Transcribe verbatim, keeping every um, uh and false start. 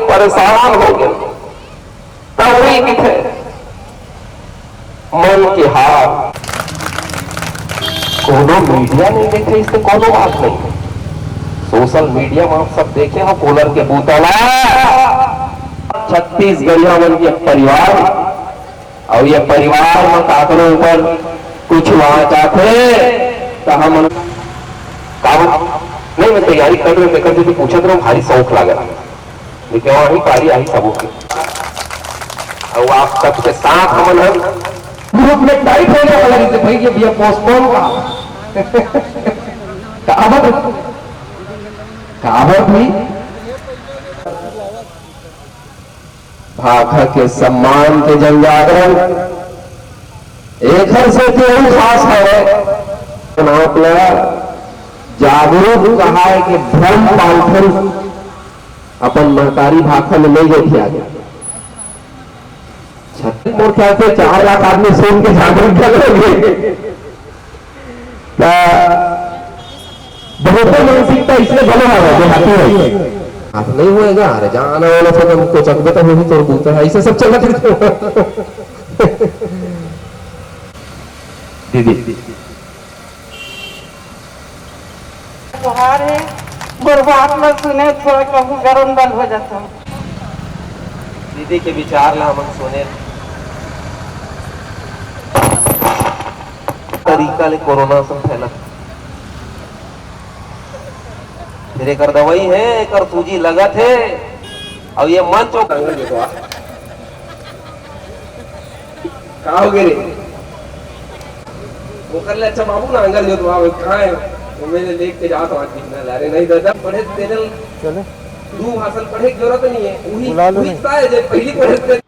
परेशान हो गए। तब वही किथे मन के हाल। कोनो मीडिया नहीं देखे, इससे कोनो बात नहीं। सोशल मीडिया में आप सब देखे हो कोलर के बूता ला। छत्तीसगढ़िया मन के परिवार, और ये परिवार में काकरो ऊपर कुछ हुआ चाहते तो हम का नहीं, मैं तैयारी कर रहे, मैं कर पूछत रहा, भारी शौक लागत। लेकिन वही पारी आई सबों की। और आप सबके साथ हमन हम ग्रुप में टाइट हो गया, लगे कि भाई ये भैया पोस्टपोन का। काबर, काबर भाई? भाखा के सम्मान के जनजागरण एखर से तो यही खास है। आप ला जागरूक कहाए के भ्रम पालथन, अपन महतारी भाखा में नहीं गए थे आगे। छत्तीस, मोर ख्याल से चार लाख आदमी सुन के जागरूक कर लेंगे। त बहुत मानसिकता इसलिए बना हुआ है, देहाती है। आप नहीं होएगा, अरे जाना वाला सब हमको चकबे तो होगी तोर बूता है, ऐसे सब चलत रहिथे। दीदी। जोहार हे, मोर बात ल सुने, थोड़ा कहूँ गरम बल हो जाता। दीदी के विचार ला हमन सुने, तरीका ले कोरोना सब फैलत, फिर एकर दवाई हे, एकर सूजी लगत हे, अउ ये मन चौक का हो गे रे? ओकर ले अच्छा बाबू ना अंगल जो तुम्हारा कहाँ है? वो मेरे लेके जात रहा कितना ला रे, नहीं दादा, पढ़े तेरे चले। दू भाषण पढ़े की जरूरत नहीं है, वही बुला लो वही नहीं। का है, जब पहली पढ़े थे,